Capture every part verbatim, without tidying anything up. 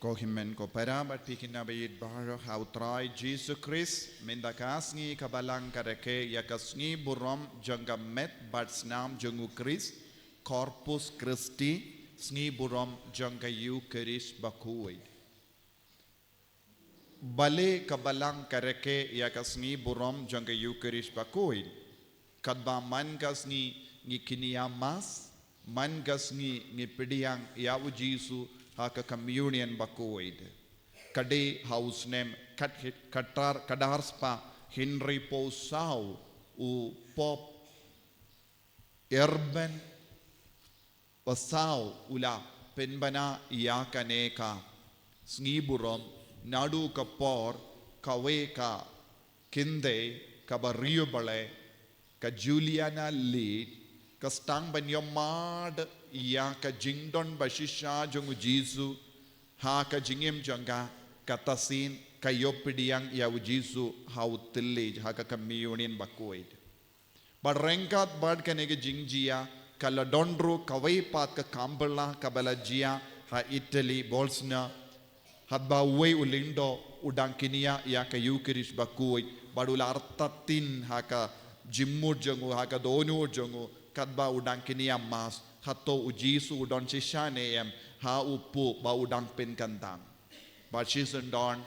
Ko hynmen ko para bad phi kine ba ïeit baroh ha u Trai Jisu Khrist, mynta ka sngi ka Balang ka rakhe ïa ka sngi burom jong ka met bad snam jong u Khrist, Corpus Christi, sngi burom jong ka Ïukharist bakhuid. Balei ka Balang ka rakhe ïa ka sngi burom jong ka Ïukharist bakhuid? Katba man ka sngi ngi kynriah Mass, man ka sngi ngi pdiang ïa u Jisu ha ka Communion bakhuid. Ka dei ha u snem khat-, khatar, khatar spah hynriewphew saw u Pope Urban ba saw u la pynbna ïa kane ka sngi burom, naduh ka por kawei ka kynthei kaba riewblei, ka Juliana Leid, ka sdang ban ïohmad ïa ka jingdon ba shisha jong u Jisu ha ka jingim jong ka, kata sien ka ïoh pdiang ïa u Jisu ha u thylliej, ha ka Communion bakhuid. Bad ryngkat bad kane ka jingjia, ka la don ruh kawei pat ka kam bylla kaba la jia ha Italy, Bolsena, katba uwei u lyngdoh u dang kynriah ïa ka Ïukharist bakhuid, bad u la artatien ha ka jingmut jong u, ha ka dohnud jong u, katba u dang kynriah Mass, hato u Jisu u don shisha ne em ha u pud ba u dang pynkyntang. Bad shisyndon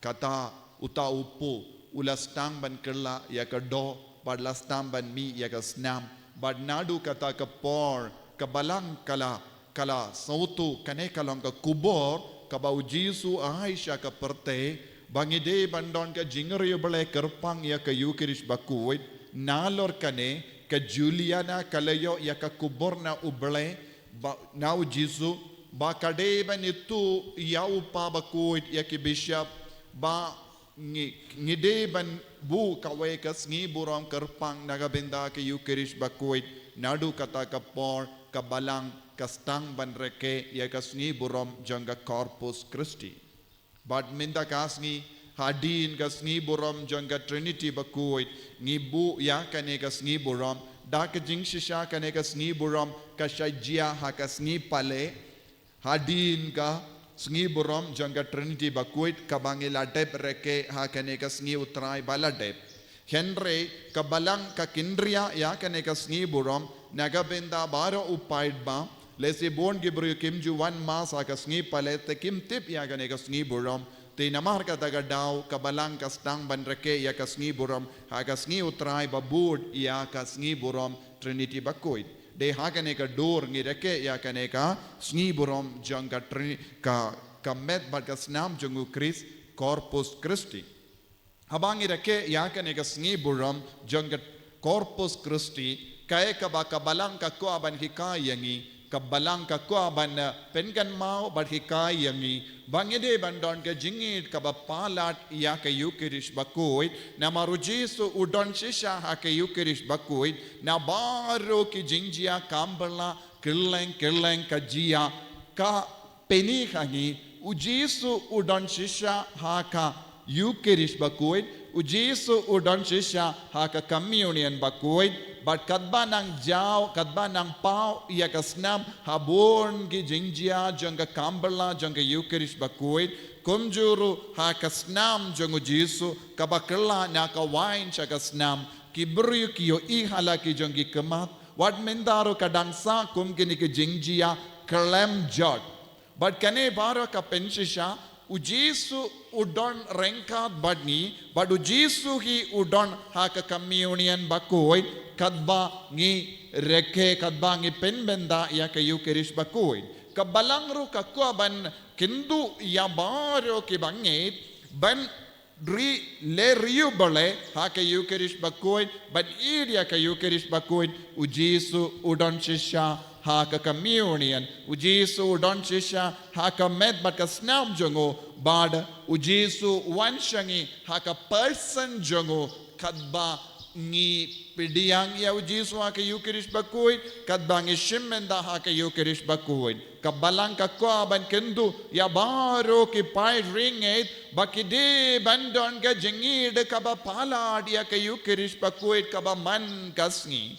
kata uta u pud u la sdang ban kylla ïa ka doh, bad la sdang ban mih ïa ka snam, bad naduh kata ka por ka Balang ka la, ka la sngewthuh kane ka long ka khubor kaba u Jisu ai sha ka pyrthei, ba ngi dei ban don ka jingriewblei kyrpang ïa ka Ïukharist bakhuid. Nalor kane ka Juliana ka la ïoh ïa ka khubor na u Blei, ba, na u Jisu, ba ka dei ban ithuh ïa u Kpa bakhuid, ïa ki bishop, ba ngi, ngi dei ban buh kawei ka sngi burom kyrpang na ka bynta ka Ïukharist bakhuid, naduh kata ka por ka Balang ka sdang ban rakhe ïa ka sngi burom jong ka Corpus Christi. Bad mynta ka sngi, hadien ka sngi burom jong ka Trinity bakhuid, ngi buh ïa kane ka sngi burom, da ka jingshisha kane ka sngi burom ka shah jia ha ka sngi Palei, hadien ka sngi burom jong ka Trinity bakhuid kaba ngi la dep rakhe ha kane ka sngi U Trai ba la dep. Hynrei ka Balang ka kynriah ïa kane ka sngi burom na ka bynta baroh u paidbah, lehse bun ki briew kim ju wan Mass ha ka sngi Palei te kim tip ïa kane ka sngi burom. Te namar kata ka daw ka Balang ka sdang ban rakhe ïa ka sngi burom ha ka sngi U Trai ba bud ïa ka sngi burom Trinity bakhuid. Dei ha kane ka dur ngi rakhe ïa kane ka sngi burom jong ka Trini-, ka, ka met bad ka snam jong u Khrist, Corpus Christi. Haba ngi rakhe ïa kane ka sngi burom jong ka Corpus Christi, kaei kaba ka Balang ka kwah ban hikai ïa ngi, ka Balang ka kwah ban, eh, pynkynmaw bad hikai ïa ngi ba ngi dei ban don ka jingïeit kaba palat ïa ka Ïukharist bakhuid, namar u Jisu u don shisha ha ka Ïukharist bakhuid. Na baroh ki jingjia kam bylla kylleng kylleng ka jia, ka pyni ha ngi u Jisu u don shisha ha ka Ïukharist bakhuid, u Jisu u don shisha ha ka Communion bakhuid, bad katba nang jaw, katba nang paw ïa ka snam ha bun ki jingjia jong ka kam bylla jong ka Ïukharist bakhuid, kumjuh ruh ha ka snam jong u Jisu kaba kylla na ka wain sha ka snam, ki briew ki ïohi ha la ki jong ki khmat, wat mynta ruh ka dang sah kum kine ki jingjia khlem jot. Bad kane baroh ka pynshisha, u Jisu u don ryngkat bad ngi, bad u Jisu hi u don ha ka Communion bakhuid, katba ngi rakhe, katba ngi pynbynta ïa ka Ïukharist bakhuid. Ka Balang ruh ka kwah ban kynduh ïa baroh ki bangeit ban ri-, leh riewblei ha ka Ïukharist bakhuid, ban ïeit ïa ka Ïukharist bakhuid, u Jisu u don shisha ha ka Communion, u Jisu u don shisha ha ka met bad ka snam jong u, bad u Jisu u wan sha ngi ha ka person jong u, katba ngi pdiang ïa u Jisu ha ka Ïukharist bakhuid, katba ngi shim bynta ha ka Ïukharist bakhuid. Ka Balang ka kwah ban kynduh ïa baroh ki paid ri ngeit ba ki dei ban don ka jingïeit kaba palat ïa ka Ïukharist bakhuid kaba man ka sngi.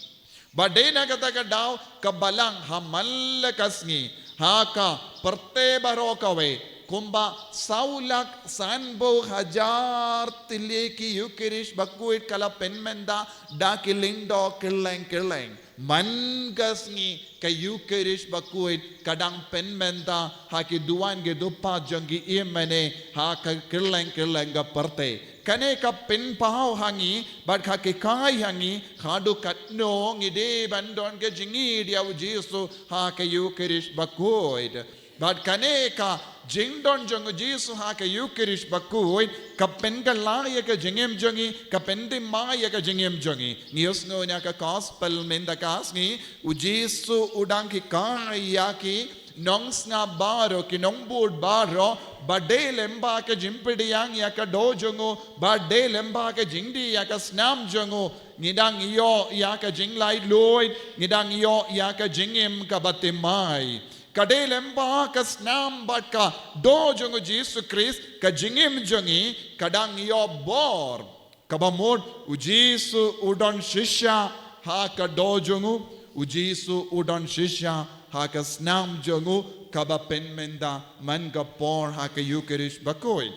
Bad dei na kata ka daw ka Balang ha man la ka sngi, ha ka pyrthei baroh kawei, Kumba saw lak sanphew hajar tylli ki Eucharist bakhuid ka la pynmynta da ki lyngdoh kylleng kylleng. Man ka sngi ka Eucharist bakhuid ka dang pynmynta ha ki duwan ki dupat jong ki im mane ha ka kylleng kylleng ka pyrthei. Kane ka pynpaw ha ngi bad ka hikai ha ngi haduh katno ngi dei ban don ka jingïeit ïa u Jisu ha ka Eucharist bakhuid. Bad kane ka jingdon jong u Jisu ha ka Eucharist bakhuid ka pynkylla ïa ka jingim jong ngi, ka pynthymmai ïa ka jingim jong ngi. Ngi ïohsngew na ka gospel mynta ka sngi, u Jisu u dang hikai ïa ki nongsngap baroh, ki nongbud baroh, ba dei lem bad ka jingpdiang ïa ka doh jong u, ba dei lem bad ka jingdih ïa ka snam jong u, ngi dang ïoh ïa ka jinglaitluid, ngi dang ïoh ïa ka jingim kaba thymmai. Ka dei lem bad ka snam bad ka doh jong u Jisu Khrist, ka jingim jong ngi ka dang ïoh bor. Kaba mut u Jisu u don shisha ha ka doh jong u, u Jisu u don shisha ha ka snam jong u, kaba pynmynta man ka por ha ka Eucharist bakhuid.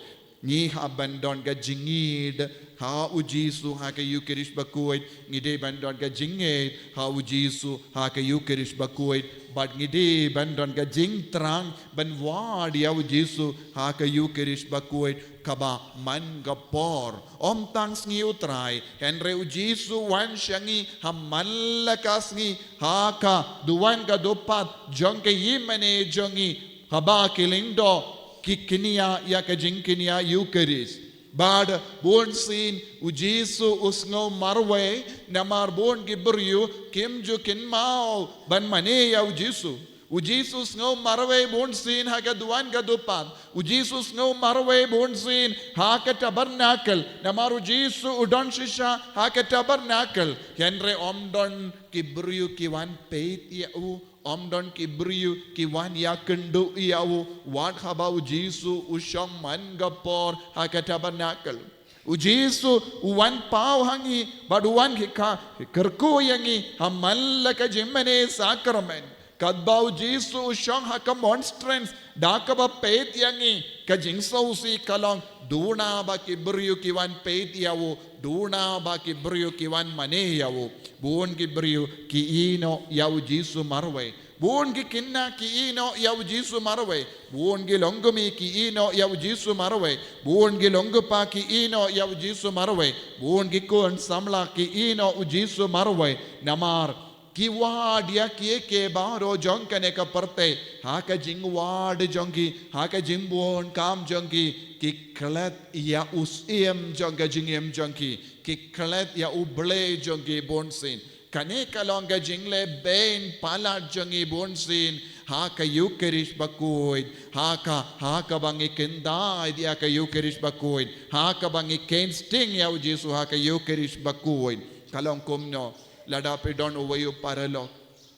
Ngi hap ban don ka jingïeit ha u Jisu ha ka Eucharist bakhuid, ngi dei ban don ka jingïeit ha u Jisu ha ka Eucharist bakhuid, bad ngi dei ban don ka jingthrang ban wad ïa u Jisu ha ka Eucharist bakhuid kaba man ka por. Ym tang sngi u Trai, hynrei u Jisu wan sha ngi ha man la ka sngi ha ka duwan ka dupat jong ka im mane jong ngi, haba ki lyngdoh ki kñia ïa ka jingkñia Eucharist. Bad bunsien u Jisu u sngew marwei namar bun ki briew kim ju kynmaw ban mane ïa u Jisu. U Jisu u sngew marwei bunsien ha ka duwan ka dupat. U Jisu u sngew marwei bunsien ha ka tabernacle namar u Jisu u don shisha ha ka tabernacle. Hynrei ym don ki briew ki wan peit ïa u, ym don ki briew ki wan ïakynduh ïa u wat haba u Jisu u shong man ka por ha ka tabernacle. U Jisu u wan paw ha ngi bad u wan hikai, kyrkhu ïa ngi ha man la ka jingmane sakramen. Katba u Jisu u shong ha ka monstrance da kaba peit ïa ngi, ka jingsngewsih ka long, duna ba ki briew ki wan peit ïa u, duna ba ki briew ki wan mane ïa u. Bun ki briew ki ïehnoh ïa u Jisu marwei. Bun ki khynnah ki ïehnoh ïa u Jisu marwei. Bun ki longkmie ki ïehnoh ïa u Jisu marwei. Bun ki longkpa ki ïehnoh ïa u Jisu marwei. Bun ki khun samla ki ïehnoh u Jisu marwei. Namar ki wad ïa kiei kiei baroh jong kane ka pyrthei ha ka jingwad jong ki, ha ka jingbun kam jong ki, ki klet ïa u Syiem jong ka jingim jong ki, ki klet ïa u Blei jong ki bunsien. Kane ka long ka jinglehbeiñ palat jong ngi bunsien ha ka Eucharist bakhuid, ha ka, ha kaba ngi kyntait ïa ka Eucharist bakhuid, ha kaba ngi kheiñ sting ïa u Jisu ha ka Eucharist bakhuid. Ka long kumno lada phi don uwei u paralok,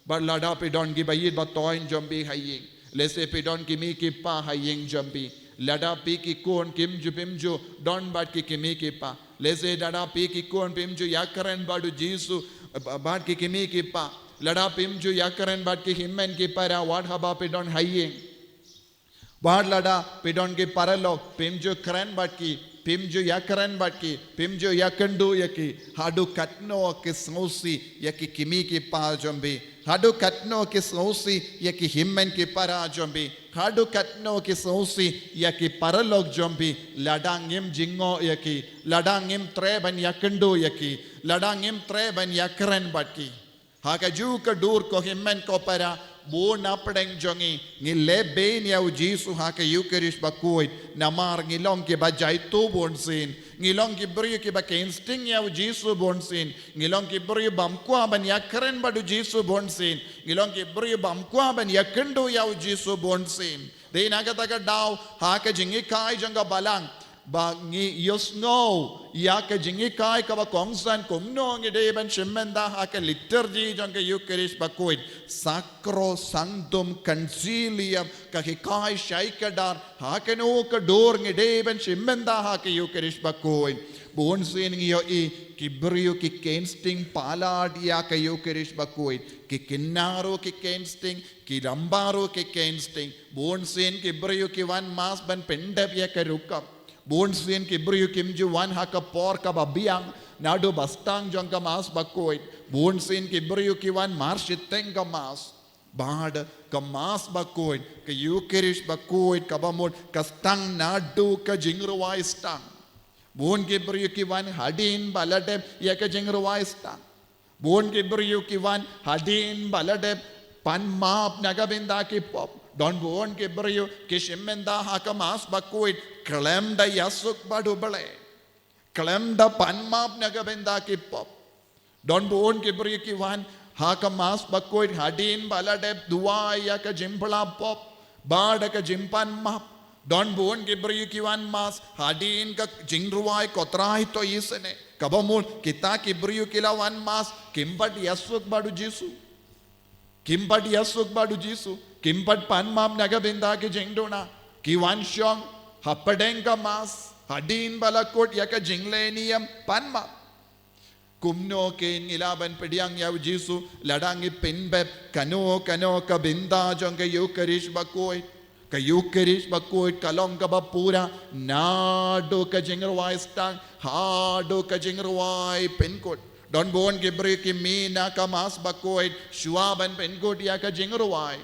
bad lada phi don kiba ïeit ba thoiñ jong phi ha ïing. Lehse phi don ki kmie ki kpa ha ïing jong phi. Lada phi ki khun kim ju, phim ju don bad ki kmie ki kpa. Lehse lada phi ki khun phim ju ïakren bad u Jisu, eh, bad ki kmie ki kpa. Lada phim ju ïakren bad ki hynmen ki para wat haba phi don ha ïing. Bad lada phi don ki paralok, phim ju kren bad ki, phim ju ïakren bad ki, phim ju ïakynduh ïa ki, haduh katno ki sngewsih ïa ki kmie ki kpa jong phi, haduh katno ki sngewsih ïa ki hynmen ki para jong phi, haduh katno ki sngewsih ïa ki paralok jong phi, lada ngim jngoh ïa ki, lada ngim treh ban ïakynduh ïa ki, lada ngim treh ban ïakren bad ki. Ha kajuh ka dur ko hynmen ko para, bun na pdeng jong ngi, ngi lehbeiñ ïa u Jisu ha ka Eucharist bakhuid, namar ngi long kiba jaituh bunsien, ngi long ki briew kiba kheiñ sting ïa u Jisu bunsien, ngi long ki briew bym kwah ban ïakren bad u Jisu bunsien, ngi long ki briew bym kwah ban ïakynduh ïa u Jisu bunsien. Dei na kata ka daw ha ka jinghikai jong ka Balang ba ngi ïohsngew ïa ka jinghikai kaba kongsan kumno ngi dei ban shim bynta ha ka liturgy jong ka Eucharist bakhuid. Sacrosanctum concilium, ka hikai shai kdar ha kano ka dur ngi dei ban shim bynta ha ka Eucharist bakhuid. Bun sien ngi ïohi ki briew ki keiñ sting palat ïa ka Ïukharist bakhuid. Ki khynnah ruh ki keiñ sting, ki rangbah ruh ki keiñ sting. Bun sien ki briew ki wan mass ban pyndep ïa ka rukom. Bun sien ki briew kim ju wan ha ka por kaba biang naduh ba sdang jong ka mass bakhuid. Bun sien ki briew ki wan mar shiteng ka mass. Bad ka mass bakhuid, ka Ïukharist bakhuid kaba mut ka sdang naduh ka jingrwai sdang. Bun ki briew ki wan hadien ba la dep ïa ka jingrwai sdang. Bun ki briew ki wan hadien ba la dep pan map na ka bynta ki pop. Don bun ki briew ki shim bynta ha ka mass bakhuid khlem da ïasuk bad U Blei, khlem da pan map na ka bynta ki pop. Don bun ki briew ki wan ha ka mass bakhuid hadien ba la dep duwai ïa ka jingphla pop bad ka jingpan map. Don bun ki briew ki wan mass hadien ka jingrwai ko Trai to isynei. Kaba mut kita ki briew ki la wan mass kim pat ïasuk bad U Jisu. Kim pat ïasuk bad U Jisu, kim pat pan map na ka bynta ki jingduna. Ki wan shong hapdeng ka mass hadien ba la kut ïa ka jingleh niam pan map. Kumno kein ngi lah ban pdiang ïa U Jisu lada ngi pynbeit kano kano ka bynta jong ka Ïukharist bakhuid. Ka Ïukharist bakhuid ka long kaba pura naduh ka jingrwai sdang haduh ka jingrwai pynkut. Don bun ki briew ki mih na ka mass bakhuid shuwa ban pynkut ïa ka jingrwai.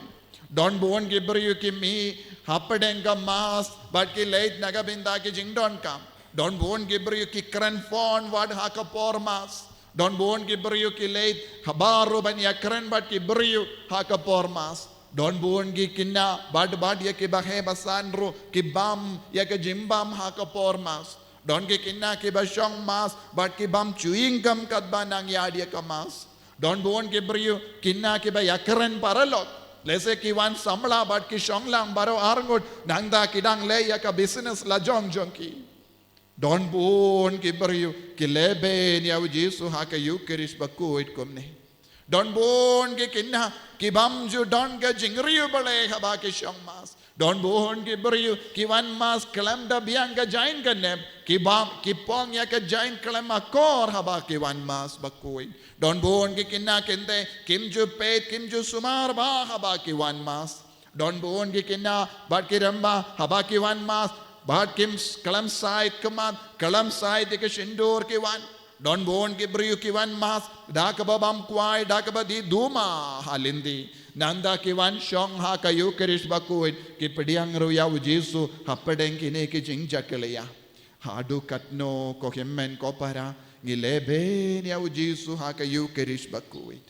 Don bun ki briew ki mih hapdeng ka mass bad ki leit na ka bynta ki jingdonkam. Don bun ki briew ki kren phone wat ha ka por mass. Don bun ki briew ki leit habar ruh ban ïakren bad ki briew ha ka por mass. Don bun ki khynnah bad bad ïa ki baheh basan ruh ki bam ïa ka jingbam ha ka por mass. Don ki khynnah kiba shong mass bad ki bam chewing gum katba nang ïaid ïa ka mass. Don bun ki briew khynnah kiba ïakren paralok. Lehse ki wan samla bad ki shong lang baroh arngut nangta ki dang leh ïa ka business lajong jong ki. Don bun ki briew ki lehbeiñ ïa U Jisu ha ka Ïukharist bakhuid kumne. Don bun ki khynnah ki bym ju don ka jingriewblei haba ki shong mass. Don bun ki briew ki wan mass khlem da biang ka jaiñ ka nep, ki bam ki pong ïa ka jaiñ khlem akor haba ki wan mass bakhuid. Don bun ki khynnah kynthei kim ju peit kim ju sumar bha haba ki wan mass. Don bun ki khynnah bad ki rangbah haba ki wan mass bad kim s- khlem said khmat, khlem said ïa ka sindur ki wan. Don bun ki briew ki wan mass da kaba bam kwai, da kaba dih duma ha lynti. Nangta ki wan shong ha ka Ïukharist bakhuid, ki pdiang ruh ïa U Jisu hapdeng kine ki jingjakhlia. Haduh katno ko hynmen ko para ngi lehbeiñ ïa U Jisu ha ka Ïukharist bakhuid.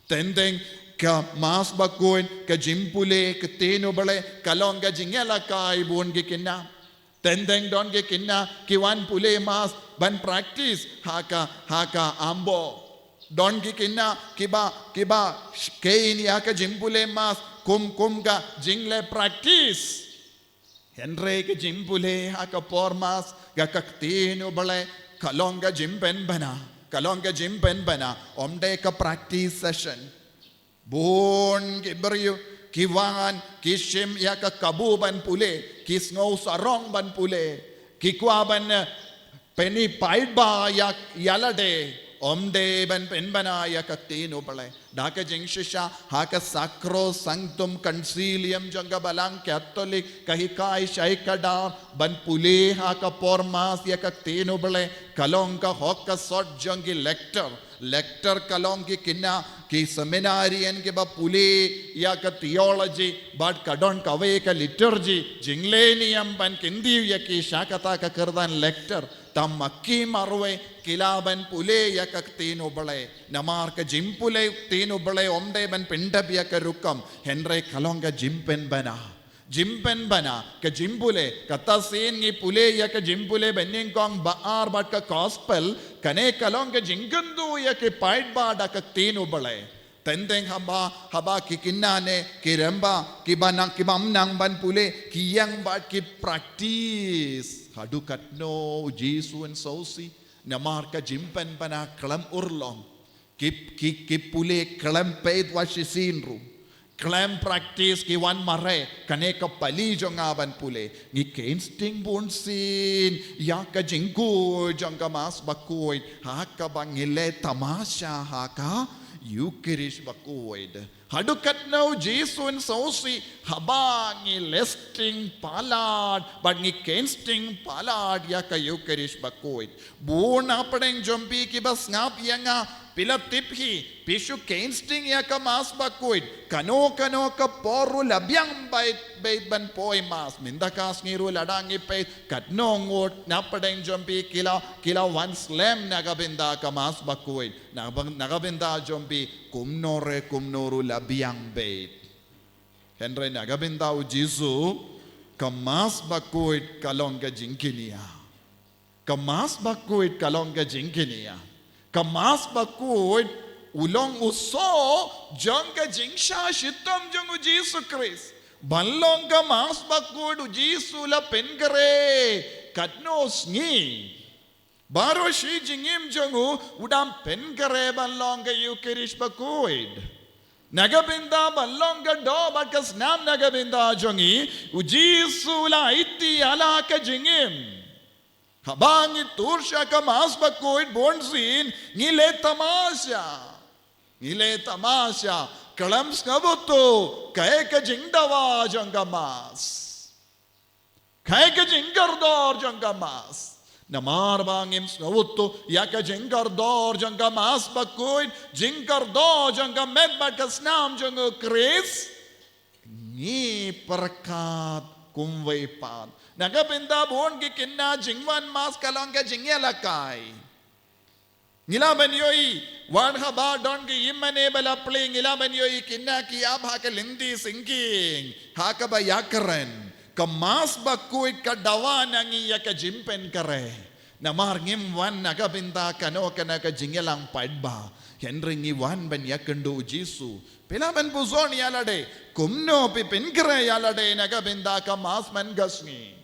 Teng teng ka mass bakhuid, ka jingpule ka ktien U Blei ka long ka jingïalehkai bun ki khynnah. Teng teng don ki khynnah ki wan pule mass ban practice ha ka ha ka ambo. Don ki khynnah kiba kiba kein ïa ka jingpule mass kum kum ka jingleh practice. Hynrei ka jingpule ha ka por mass ka ka ktien U Blei ka long ka jingpynbna, ka long ka jingpynbna, ym dei ka practice session. Bun ki briew ki wan ki shim ïa ka kabu ban pule, ki sngew sarong ban pule, ki kwah ban eh, pynïaid paidbah ïa ïa lade, ym dei ban pynbna ïa ka ktien U Blei. Da ka jingshisha ha ka Sacrosanctum Concilium jong ka Balang Katholik ka hikai shai kdar ban pule ha ka por mass ïa ka ktien U Blei ka long ka hok ka sot jong ki lector. Lector ka long ki khynnah ki seminarian kiba pule ïa ka theology bad ka don kawei ka liturgy, jingleh niam ban kyntiew ïa ki, sha kata ka kyrdan lector. Tang ma ki marwei ki lah ban pule ïa ka ktien U Blei. Namar ka jingpule ktien U Blei ym dei ban pyndep ïa ka rukom, hynrei ka long ka jingpynbna. Jingpynbna, ka jingpule, kata sien ngi pule ïa ka jingpule banyngkong ba ar bad ka gospel, kane ka long ka jingkyntu ïa ki paidbah da ka ktien U Blei. Teng teng haba haba ki khynnah ne ki rangbah kiba nang kibym nang ban pule ki ïeng bad ki practice. Haduh katno U Jisu un sngewsih? Namar ka jingpynbna khlem urlong. Ki ki ki pule khlem peit wat shisien ruh. Khlem practice ki wan mareh, kane ka pali jong nga ban pule. Ngi keiñ sting bun sien ïa ka jingkhuid jong ka Mass Bakhuid, ha kaba ngi leh tamasha ha ka Ïukharist Bakhuid. Haduh katno Jisu un sngewsih haba ngi leh sting palat bad ngi keiñ sting palat ïa ka Ïukharist Bakhuid. Bun na pdeng jong phi kiba sngap ïa nga, phi la tip hi, phi shu keiñ sting ïa ka Mass Bakhuid. Kano kano ka por ruh la biang beit, beit ban poi Mass. Mynta ka sngi ruh lada ngi peit, katno ngut na pdeng jong phi ki la, ki la wan slem na ka bynta ka Mass Bakhuid. Na byn-, na ka bynta jong phi kumno re kumno ruh la biang beit. Hynrei na ka bynta u Jisu, ka Mass Bakhuid ka long ka jingkñia. Ka Mass Bakhuid ka long ka jingkñia. Ka Mass Bakhuid u long u soh jong ka jingshah shitom jong u Jisu Khrist. Ban long ka Mass Bakhuid u Jisu la pynkhreh katno sngi. Baroh shi jingim jong u, u dang pynkhreh ban long ka Ïukharist Bakhuid. Na ka bynta ban long ka doh bad ka snam na ka bynta jong ngi, u Jisu u la aiti ïa la ka jingim. Haba ngi tur sha ka Mass Bakhuid bun sien, ngi leh tamasha. Ngi leh tamasha, khlem sngewthuh kaei ka jingdawa jong ka Mass. Kaei ka jingkordor jong ka Mass. Namar ba ngim sngewthuh ïa ka jingkordor jong ka Mass Bakhuid, jingkordor jong ka met bad ka snam jong u Khrist, ngi pyrkhat kumwei pat. Na ka bynta bun ki kynna jingwan Mass ka long ka jingïalehkai. Ngi lah ban ïohi, wat haba don ki ïingmane ba la plie, ngi lah ban ïohi ki khynnah ki ap ha ka lynti syngkien, ha kaba ïakren. Ka Mass Bakhuid ka dawa na ngi ïa ka jingpynkhreh. Namar ngim wan na ka bynta kano kano ka jingïalang paidbah. Hynrei ngi wan ban ïakynduh u Jisu. Phi lah ban puson ïa lade, kumno phi pynkhreh ïa lade na ka bynta ka Mass man ka sngi.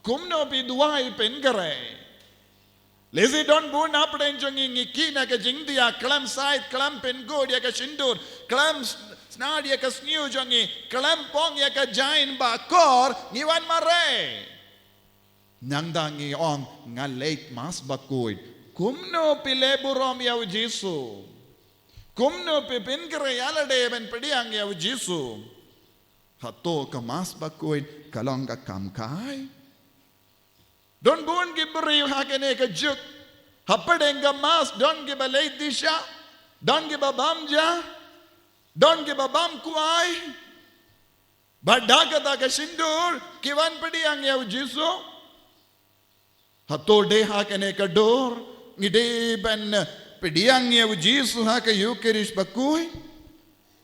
Kumno phi duwai pynkhreh. Lehse don bun na pdeng jong ngi, ngi kiew na ka jingdia, khlem sait, khlem pynkut ïa ka shyntur, khlem s-, snad ïa ka sniew jong ngi, khlem pong ïa ka jain ba kor, ngi wan mareh. Nangta ngi ong nga leit Mass Bakhuid. Kumno phi leh burom ïa u Jisu. Kumno phi pynkhreh ïa lade ban pdiang ïa u Jisu. Hato ka Mass Bakhuid ka long ka kam kai. Don bun ki briew ha kane ka juk. Hapdeng ka Mass don kiba leit disha. Don kiba bam ja. Don kiba bam kwai. Bad da kata ka shyntur ki wan pdiang ïa u Jisu. Hato dei ha kane ka dur ngi dei ban pdiang ïa u Jisu ha ka Ïukharist Bakhuid?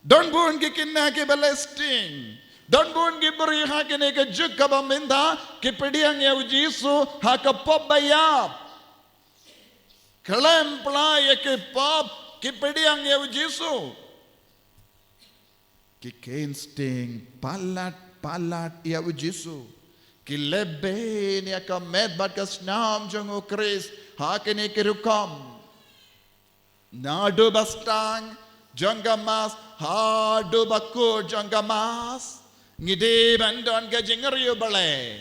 Don bun ki khynnah kiba leh sting. Don bun ki briew ha kane ka juk kaba mynta ki pdiang ïa u Jisu ha ka pop ba ïap. Khlem plie ïa ki pop ki pdiang ïa u Jisu. Ki khein sting palat palat ïa u Jisu. Ki leh beiñ ïa ka met bad ka snam jong u Khrist ha kine ki rukom. Naduh ba sdang jong ka Mass haduh ba kut jong ka Mass, ngi dei ban don ka jingriewblei.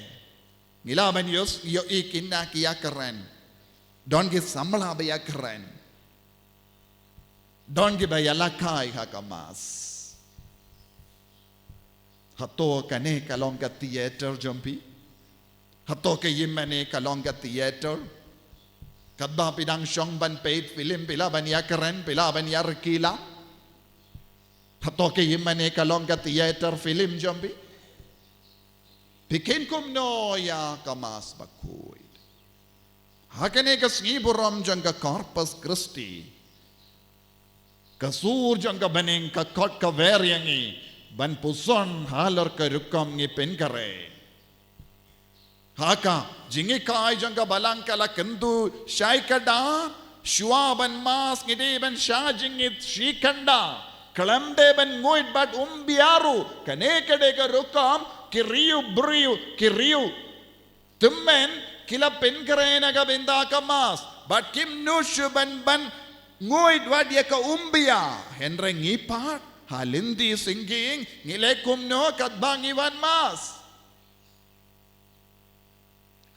Ngi lah ban ïoh, ïohi kine ki ïakren. Don ki samla ba ïakren. Don kiba ïalehkai ha ka Mass. Hato kane ka long ka theater jong phi? Hato ka ïingmane ka long ka theater? Katba phi dang shong ban peit film phi lah ban ïakren, phi lah ban ïarkhie la. Hato ka ïingmane ka long ka theater film jong phi? Phi khein kumno ïa ka Mass Bakhuid? Ha kane ka sngi burom jong ka Corpus Christi, ka sur jong ka bneng ka khot ka wer ïa ngi ban puson halor ka rukom ngi pynkhreh. Ha ka jinghikai jong ka Balang ka la kyntu shai kdar, shuwa ban Mass ngi dei ban shah jingit shi kynda. Khlem dei ban nguid bad umbia ruh, kane ka dei ka rukom ki riew briew, ki riew tymmen ki la pynkhreh na ka bynta ka Mass. Bad kim nud shuh ban, ban nguid wat ïa ka umbia. Hynrei ngi pat, Ha lynti syngkien ngi leh kumno katba ngi wan mass?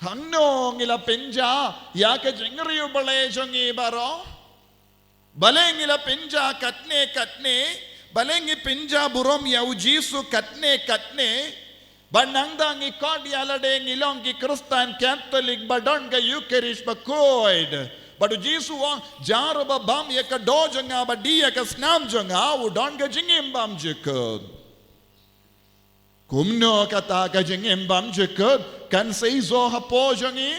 Hangno ngi la pynjah ïa ka jingriewblei jong ngi baroh? Balei ngi la pynjah katne katne? Balei ngi pynjah burom ïa u Jisu katne katne? Ba nangta ngi khot ïa lade ngi long ki Khristan Katholik ba don ka Eucharist bakhuid. Bad u Jisu u ong, jar uba bam ïa ka doh jong nga bad die ïa ka snam jong nga u don ka jingim bymjukut. Kumno kata ka jingim bymjukut kan seisoh hapoh jong ngi?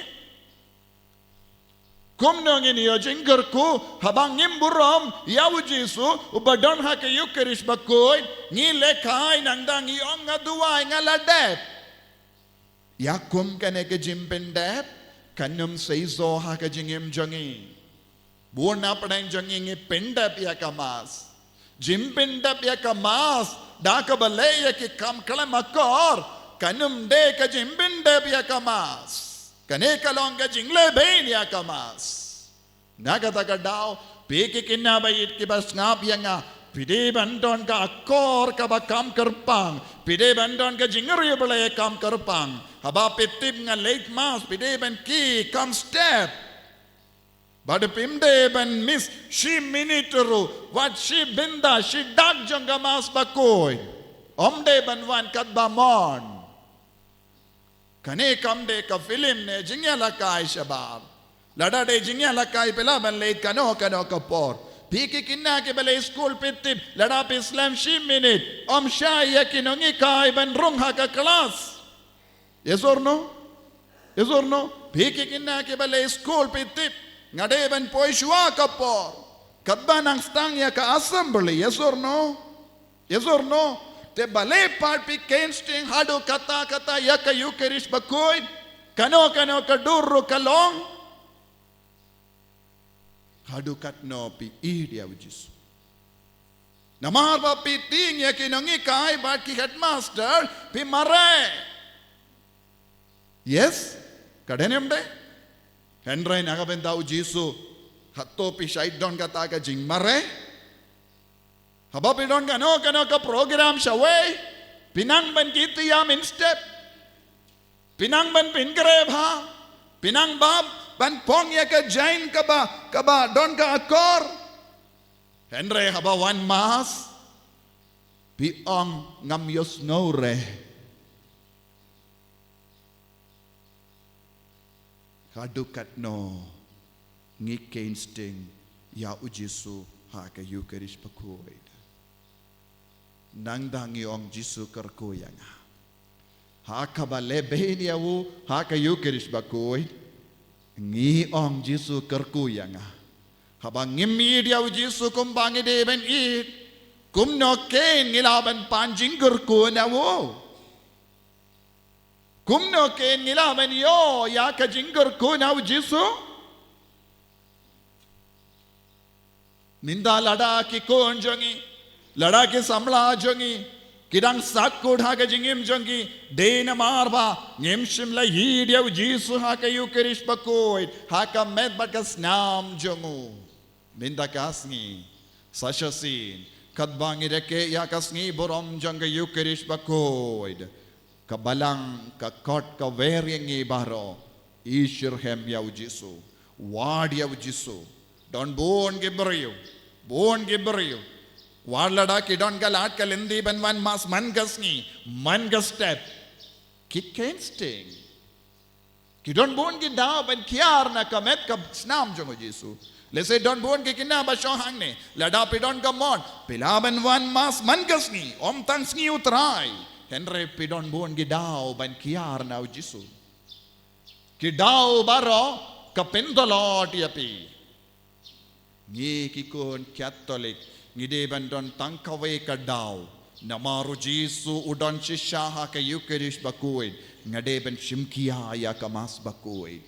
Kumno ngin ïoh jingkyrkhu haba ngim burom ïa u Jisu uba don ha ka Eucharist bakhuid? Ngi lehkai nangta ngi ong, nga duwai, nga la dep. Ïa kum kane ka jingpyndep kan ym seisoh ha ka jingim jong ngi. Bun na pdeng jong ngi ngi pyndep ïa ka mass. Jingpyndep ïa ka mass da kaba leh ïa ki kam khlem akor kan ym dei ka jingpyndep ïa ka mass. Kane ka long ka jinglehbeiñ ïa ka mass. Na kata ka daw, phi ki khynnah ba ïeit kiba sngap ïa nga, phi dei ban don ka akor kaba kham kyrpang, phi dei ban don ka jingriewblei kam kyrpang. Haba phi tip nga late mass, phi dei ban kiew kham step. Bad phim dei ban miss shi minit ruh, wat shi bynta, shi dak jong ka mass bakhuid. Ym dei ban wan katba mon. Kane kam dei ka film ne jingïalehkai shabar. Lada dei jingïalehkai phi lah ban late kano kano ka por. Phi ki khynnah kiba leit skul phi tip, lada phi slem shi minit, ym shai ïa ki nonghikai ban rung ha ka klas. Yes or no? Yes or no? Phi ki khynnah kiba leit skul phi tip, nga dei ban poi shuwa ka por katba nang sdang ïa ka assembly. Yes or no? Yes or no? Te balei pat phi khein sting haduh katta katta ïa ka Eucharist bakhuid? Kano kano ka dur ruh ka long, haduh katno phi ïeit ïa u Jisu? Namar ba phi tieng ïa ki nonghikai bad ki headmaster, phi mareh. Yes? Ka dei ne ym dei? Hynrei na ka bynta u Jisu, hato phi shait don kata ka jingmareh? Haba phi don kano kano ka program shawei, phi nang ban kiew ïa mynstep, phi nang ban pynkhreh bha, phi nang ban pong ïa ka jaiñ kaba, kaba don ka akor. Hynrei haba wan mass, phi ong, ngam ïohsngew re. Haduh katno ngi khein sting ïa u Jisu ha ka Eucharist bakhuid? Nangta ngi ong, Jisu kyrkhu ïa nga. Ha kaba lehbeiñ ïa u ha ka Eucharist bakhuid, ngi ong, Jisu kyrkhu ïa nga. Haba ngim ïeit ïa u Jisu kumba ngi dei ban ïeit, kumno khein ngi lah ban pan jingkyrkhu na u? Kumno khein ngi lah ban ïoh ïa ka jingkyrkhu na u Jisu? Mynta lada ki khun jong ngi, lada ki samla jong ngi ki dang sahkut ha ka jingim jong ki, dei namar ba ngim shym la ïeit ïa u Jisu ha ka Eucharist bakhuid, ha ka met bad ka snam jong u. Mynta ka sngi, sa shisien, katba ngi rakhe ïa ka sngi burom jong ka Eucharist bakhuid, ka balang, ka kot, ka wer ïa ngi baroh, i shitrhem ïa u Jisu, wad ïa u Jisu. Don bun ki briew, bun ki briew, wat lada ki don ka lad ka lynti ban wan mass man ka sngi, man ka step, ki khein sting. Ki don bun ki daw ban kiar na ka met ka snam jong u Jisu. Lehse don bun ki khynnah ba shong hangne, lada phi don ka mon, phi lah ban wan mass man ka sngi, ym tang sngi u Trai. Hynrei phi don bun ki daw ban kiar na u Jisu. Ki daw baroh ka pyntlot ïa phi. Ngi ki khun Katholik, ngi dei ban don tang kawei ka daw. Namar u Jisu u don shisha ha ka Eucharist bakhuid, nga dei ban shim khia ïa ka mass bakhuid.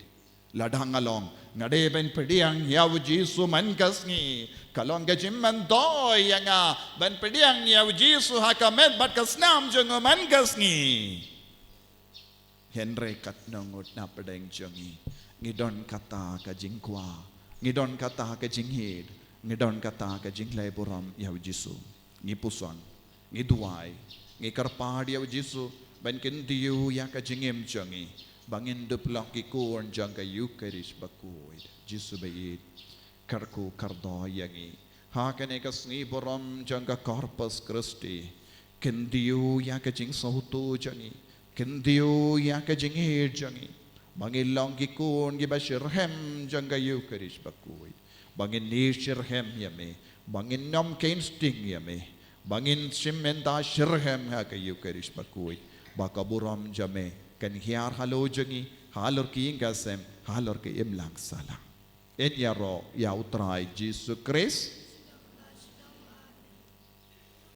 Lada nga long, nga dei ban pdiang ïa u Jisu man ka sngi. Ka long ka jingmyntoi ïa nga ban pdiang ïa u Jisu ha ka met bad ka snam jong u man ka sngi. Hynrei katno ngut na pdeng jong ngi, ngi don kata ka jingkwah, ngi don kata ka jingïeit, ngi don kata ka jingleh burom ïa u Jisu? Ngi puson, ngi duwai, ngi kyrpad ïa u Jisu ban kyntiew ïa ka jingim jong ngi, ba ngin dup long ki khun jong ka Ïukharist bakhuid. Jisu baieit, kyrkhu kyrdoh ïa ngi ha kane ka sngi burom jong ka Corpus Christi. Kyntiew ïa ka jingsngewthuh jong ngi, kyntiew ïa ka jingïeit jong ngi, ba ngin long ki khun kiba shitrhem jong ka Ïukharist bakhuid, ba ngin ïeit shitrhem ïa me, ba ngin nym keiñ sting ïa me, ba ngin shim bynta shitrhem ha ka Ïukharist bakhuid, ba ka burom jong me kan hiar halor jong ngi, halor ki ïing ka sem, halor ka imlang sahlang. Ngin ïaroh ïa u Trai Jisu Khrist.